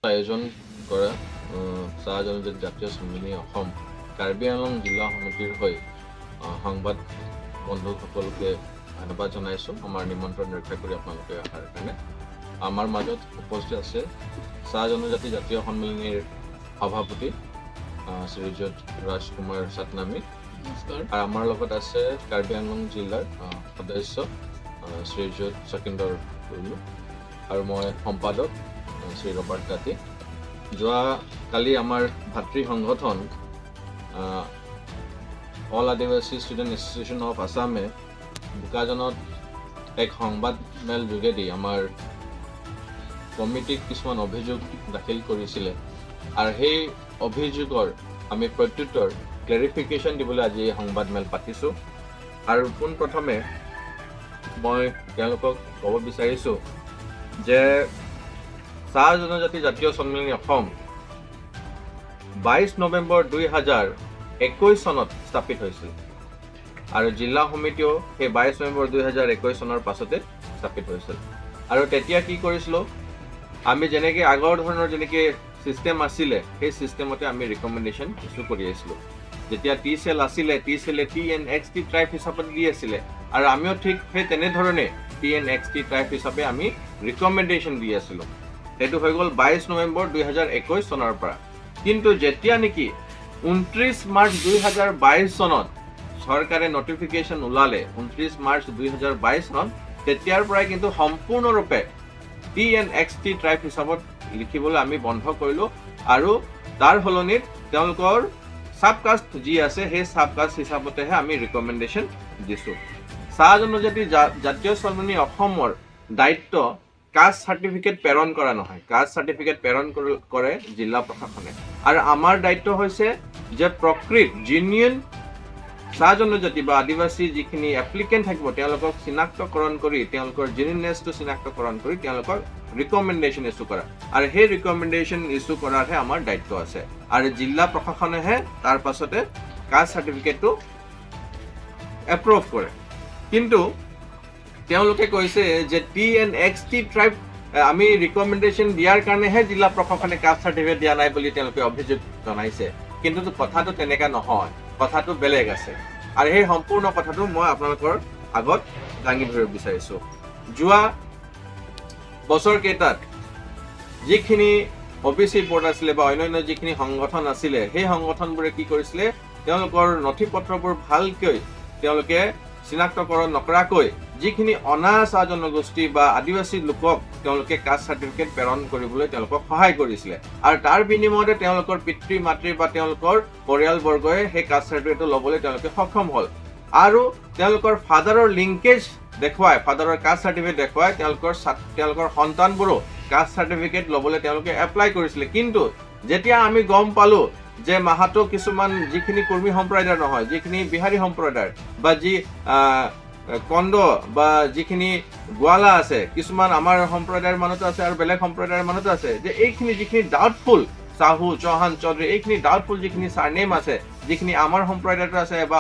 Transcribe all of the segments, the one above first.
আয়োজন কৰা চাহ জনজাতি জাতীয় সন্মিলনী অসম কাৰ্বি আংলং জিলা সমিতিৰ হৈ সংবাদ বন্ধুসকলকে ধন্যবাদ জনাইছোঁ, আমাৰ নিমন্ত্ৰণ ৰক্ষা কৰি আপোনালোকে অহাৰ কাৰণে। আমাৰ মাজত উপস্থিত আছে চাহ জনজাতি জাতীয় সন্মিলনীৰ সভাপতি শ্ৰীযুত ৰাজকুমাৰ চাটনামী। নমস্কাৰ। আৰু আমাৰ লগত আছে কাৰ্বি আংলং জিলাৰ সদস্য শ্ৰীযুত চকিন্দৰ কুল্লু আৰু মই সম্পাদক শ্ৰী ৰবাৰ্ট তাঁতী। যোৱা কালি আমাৰ ভাতৃ সংগঠন অল আদিবাসী ষ্টুডেণ্ট এছ'চিয়েশ্যন অফ আছামে বোকাজানত এক সংবাদমেল যোগেদি আমাৰ কমিটিক কিছুমান অভিযোগ দাখিল কৰিছিলে আৰু সেই অভিযোগৰ আমি প্ৰত্যুত্তৰ, ক্লেৰিফিকেশ্যন দিবলৈ আজি এই সংবাদমেল পাতিছোঁ। আৰু পোনপ্ৰথমে মই তেওঁলোকক ক'ব বিচাৰিছোঁ যে চাহ জনজাতি জাতীয় সন্মিলনী অসম 22 নৱেম্বৰ 2021 চনত স্থাপিত হৈছিল আৰু জিলা সমিতিও সেই 22 নৱেম্বৰ 2021 চনৰ পাছতে স্থাপিত হৈছিল। আৰু তেতিয়া কি কৰিছিলোঁ আমি, যেনেকৈ আগৰ ধৰণৰ যেনেকৈ ছিষ্টেম আছিলে, সেই ছিষ্টেমতে আমি ৰিকমেণ্ডেশ্যন ইছ্যু কৰি আছিলোঁ। যেতিয়া টি চেল আছিলে, টি চেলে T and x T tribe হিচাপত দি আছিলে আৰু আমিও ঠিক সেই তেনেধৰণে T and x T tribe হিচাপে আমি ৰিকমেণ্ডেশ্যন দি আছিলোঁ। সেইটো হৈ গ'ল 22 নৱেম্বৰ 2021 চনৰ পৰা। কিন্তু যেতিয়া নেকি 29 মাৰ্চ 2022 চনত চৰকাৰে নটিফিকেশ্যন ওলালে, 29 মাৰ্চ 2022 চনত, তেতিয়াৰ পৰাই কিন্তু সম্পূৰ্ণৰূপে T and x T tribe হিচাপত লিখিবলৈ আমি বন্ধ কৰিলোঁ আৰু তাৰ সলনিত তেওঁলোকৰ চাব কাষ্ট যি আছে, সেই চাব কাষ্ট হিচাপতেহে আমি ৰিকমেণ্ডেশ্যন দিছোঁ। চাহ জনজাতি জাতীয় সন্মিলনী অসমৰ দায়িত্ব কাষ্ট চাৰ্টিফিকেট প্ৰেৰণ কৰা নহয়। কাষ্ট চাৰ্টিফিকেট প্ৰেৰণ কৰে জিলা প্ৰশাসনে আৰু আমাৰ দায়িত্ব হৈছে যে প্ৰকৃত জেনুইন চাহ জনজাতি বা আদিবাসী যিখিনি এপ্লিকেণ্ট থাকিব, তেওঁলোকক চিনাক্তকৰণ কৰি, তেওঁলোকৰ জেনুইনেছটো চিনাক্তকৰণ কৰি তেওঁলোকক ৰিকমেণ্ডেশ্যন ইছ্যু কৰা আৰু সেই ৰিকমেণ্ডেশ্যন ইছ্যু কৰাৰহে আমাৰ দায়িত্ব আছে আৰু জিলা প্ৰশাসনেহে তাৰ পাছতে কাষ্ট চাৰ্টিফিকেটটো এপ্ৰুভ কৰে। কিন্তু তেওঁলোকে কৈছে যে T and x T tribe আমি ৰিকমেণ্ডেশ্যন দিয়াৰ কাৰণেহে জিলা প্ৰশাসনে কাষ্ট চাৰ্টিফিকেট দিয়া নাই বুলি তেওঁলোকে অভিযোগ জনাইছে। কিন্তু কথাটো তেনেকা নহয়, কথাটো বেলেগ আছে আৰু সেই সম্পূৰ্ণ কথাটো মই আপোনালোকৰ আগত দাঙি ধৰিব বিচাৰিছোঁ। যোৱা বছৰ কেইটাত যিখিনি অ' বি চি বৰ্ড আছিলে বা অন্যান্য যিখিনি সংগঠন আছিলে, সেই সংগঠনবোৰে কি কৰিছিলে? তেওঁলোকৰ নথি পত্ৰবোৰ ভালকৈ তেওঁলোকে চিনাক্তকৰণ নকৰাকৈ যিখিনি অনা চাহ জনগোষ্ঠী বা আদিবাসী লোকক তেওঁলোকে কাষ্ট চাৰ্টিফিকেট প্ৰেৰণ কৰিবলৈ তেওঁলোকক সহায় কৰিছিলে আৰু তাৰ বিনিময়তে তেওঁলোকৰ পিতৃ মাতৃ বা তেওঁলোকৰ পৰিয়ালবৰ্গই সেই কাষ্ট চাৰ্টিফিকেটটো ল'বলৈ তেওঁলোকে সক্ষম হ'ল আৰু তেওঁলোকৰ ফাদাৰৰ লিংকেজ দেখুৱাই, ফাদাৰৰ কাষ্ট চাৰ্টিফিকেট দেখুৱাই তেওঁলোকৰ সন্তানবোৰো কাষ্ট চাৰ্টিফিকেট ল'বলৈ তেওঁলোকে এপ্লাই কৰিছিলে। কিন্তু যেতিয়া আমি গম পালোঁ যে মাহাতো কিছুমান যিখিনি কুৰ্মী সম্প্ৰদায়ৰ নহয়, যিখিনি বিহাৰী সম্প্ৰদায়ৰ বা যি কন্দ বা যিখিনি গোৱালা আছে, কিছুমান আমাৰ সম্প্ৰদায়ৰ মানুহতো আছে আৰু বেলেগ সম্প্ৰদায়ৰ মানুহতো আছে, যে এইখিনি যিখিনি ডাউটফুল চাহু, চৌহান, চৌধুৰী, এইখিনি ডাউটফুল যিখিনি চাৰনেম আছে, যিখিনি আমাৰ সম্প্ৰদায়ত আছে বা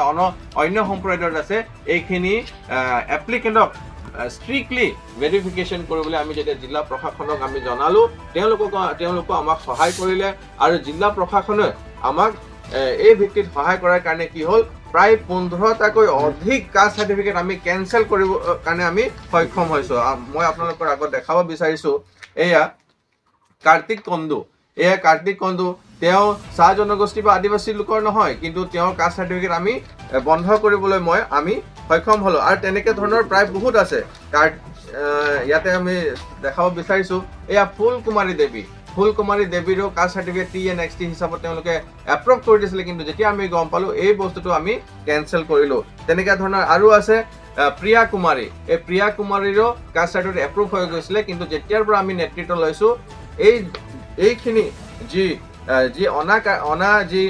অন্য সম্প্ৰদায়ত আছে, এইখিনি এপ্লিকেণ্টক ষ্ট্ৰিক্টলি ভেৰিফিকেশ্যন কৰিবলৈ আমি যেতিয়া জিলা প্ৰশাসনক আমি জনালোঁ, তেওঁলোকো আমাক সহায় কৰিলে আৰু জিলা প্ৰশাসনে আমাক এই ভিত্তিত সহায় কৰাৰ কাৰণে কি হ'ল, প্ৰায় 15টাকৈ অধিক কাষ্ট চাৰ্টিফিকেট আমি কেনচেল কৰিব কাৰণে আমি সক্ষম হৈছোঁ। মই আপোনালোকৰ আগত দেখাব বিচাৰিছোঁ, এয়া কাৰ্তিক কন্দু। এয়া কাৰ্তিক কন্দু, তেওঁ চাহ জনগোষ্ঠী বা আদিবাসী লোকৰ নহয়, কিন্তু তেওঁৰ কাষ্ট চাৰ্টিফিকেট আমি বন্ধ কৰিবলৈ আমি সক্ষম হ'লোঁ। আৰু তেনেকে ধৰণৰ প্ৰায় বহুত আছে। ইয়াতে আমি দেখাব বিচাৰিছোঁ, এয়া ফুল কুমাৰী দেৱী। ফুল কুমাৰী দেৱীৰো caste certificate T and x T হিচাপত তেওঁলোকে এপ্ৰুভ কৰি দিছিলে, কিন্তু যেতিয়া আমি গম পালোঁ, এই বস্তুটো আমি কেনচেল কৰিলোঁ। তেনেকুৱা ধৰণৰ আৰু আছে প্ৰিয়া কুমাৰী। এই প্ৰিয়া কুমাৰীৰো কাষ্ট চাৰ্টিফিকেট এপ্ৰুভ হৈ গৈছিলে, কিন্তু যেতিয়াৰ পৰা আমি নেতৃত্ব লৈছোঁ, এইখিনি যি যি অনা অনা যি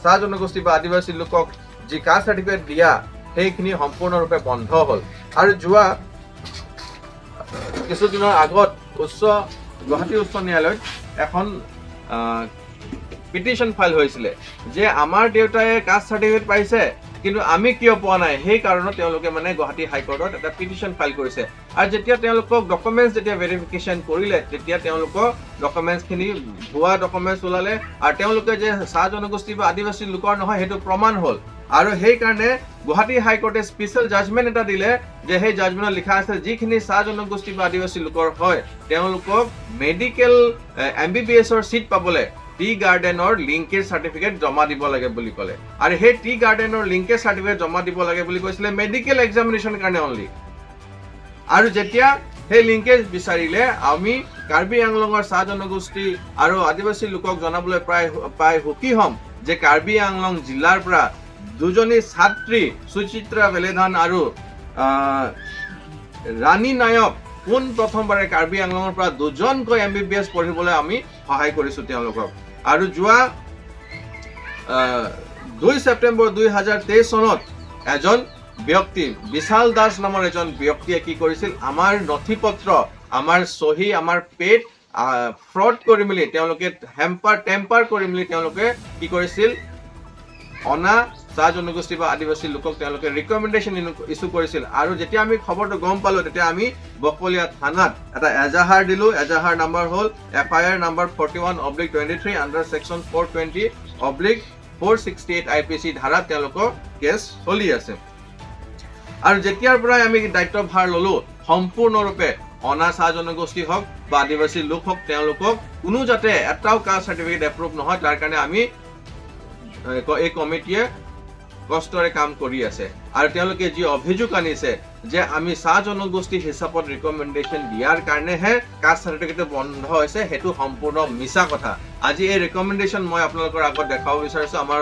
চাহ জনগোষ্ঠী বা আদিবাসী লোকক যি কাষ্ট চাৰ্টিফিকেট দিয়া, সেইখিনি সম্পূৰ্ণৰূপে বন্ধ হ'ল। আৰু যোৱা কিছুদিনৰ আগত গুৱাহাটী উচ্চ ন্যায়ালয়ত এখন পিটিশ্যন ফাইল হৈছিলে যে আমাৰ দেউতাই কাষ্ট চাৰ্টিফিকেট পাইছে, কিন্তু আমি কিয় পোৱা নাই। সেই কাৰণত তেওঁলোকে মানে গুৱাহাটী হাইকোৰ্টত এটা পিটিশ্যন ফাইল কৰিছে। আৰু যেতিয়া তেওঁলোকক ডকুমেণ্টছ যেতিয়া ভেৰিফিকেশ্যন কৰিলে, তেতিয়া তেওঁলোকৰ ডকুমেণ্টছখিনি ভুৱা ডকুমেণ্টছ ওলালে আৰু তেওঁলোকে যে চাহ জনগোষ্ঠী বা আদিবাসী লোকৰ নহয়, সেইটো প্ৰমাণ হ'ল। আৰু সেইকাৰণে গুৱাহাটী হাইকোৰ্টে স্পেচিয়েল জাজমেণ্ট এটা দিলে যে সেই জাজমেণ্টত লিখা আছে, যিখিনি চাহ জনগোষ্ঠী বা আদিবাসী লোকৰ হয়, তেওঁলোকক মেডিকেল এমবিবিএছৰ ছিট পাবলৈ টি গাৰ্ডেনৰ লিংকেজ চাৰ্টিফিকেট জমা দিব লাগে বুলি ক'লে। আৰু সেই টি গাৰ্ডেনৰ লিংকেজ চাৰ্টিফিকেট জমা দিব লাগে বুলি কৈছিলে মেডিকেল এক্সামিনেশ্যন কাৰণে অনলি। আৰু যেতিয়া সেই লিংকেজ বিচাৰিলে, আমি কাৰ্বি আংলঙৰ চাহ জনগোষ্ঠী আৰু আদিবাসী লোকক জনাবলৈ প্ৰায় পাই সুখী হ'ম যে কাৰ্বি আংলং জিলাৰ পৰা দুজনী ছাত্ৰী, সুচিত্ৰা বেলেধান আৰু ৰাণী নায়ক, পোন প্ৰথমবাৰে কাৰ্বি আংলঙৰ পৰা দুজনকৈ এমবিবিএছ পঢ়িবলৈ আমি সহায় কৰিছোঁ তেওঁলোকক। আৰু যোৱা 2 ছেপ্টেম্বৰ 2023 চনত এজন ব্যক্তি, বিশাল দাস নামৰ এজন ব্যক্তিয়ে কি কৰিছিল, আমাৰ নথি পত্ৰ, আমাৰ চহী, আমাৰ পেড ফ্ৰড কৰি মেলি, তেওঁলোকে টেম্পাৰ কৰি মেলি তেওঁলোকে কি কৰিছিল, অনা চাহ জনগোষ্ঠী বা আদিবাসী লোকক তেওঁলোকে ৰিকমেণ্ডেশ্যন ইছ্যু কৰিছিল। আৰু যেতিয়া আমি খবৰটো গম পালোঁ, তেতিয়া আমি বকলীয়া থানাত এটা এজাহাৰ দিলোঁ। এজাহাৰ নাম্বাৰ হ'ল FIR number 41/23 under section 420/468 IPC ধাৰাত তেওঁলোকৰ কেছ চলি আছে। আৰু যেতিয়াৰ পৰাই আমি দায়িত্বভাৰ ল'লোঁ, সম্পূৰ্ণৰূপে অনা চাহ জনগোষ্ঠী হওক বা আদিবাসী লোক হওক, তেওঁলোকক কোনো যাতে এটাও কাষ্ট চাৰ্টিফিকেট এপ্ৰুভ নহয়, তাৰ কাৰণে আমি এই কমিটিয়ে কষ্টৰে কাম কৰি আছে। আৰু তেওঁলোকে যি অভিযোগ আনিছে যে আমি চাহ জনগোষ্ঠী হিচাপত ৰিকমেণ্ডেশ্যন দিয়াৰ কাৰণেহে কাষ্ট চাৰ্টিফিকেটটো বন্ধ হৈছে, সেইটো সম্পূৰ্ণ মিছা কথা। আজি এই ৰিকমেণ্ডেশ্যন মই আপোনালোকৰ আগত দেখাব বিচাৰিছোঁ। আমাৰ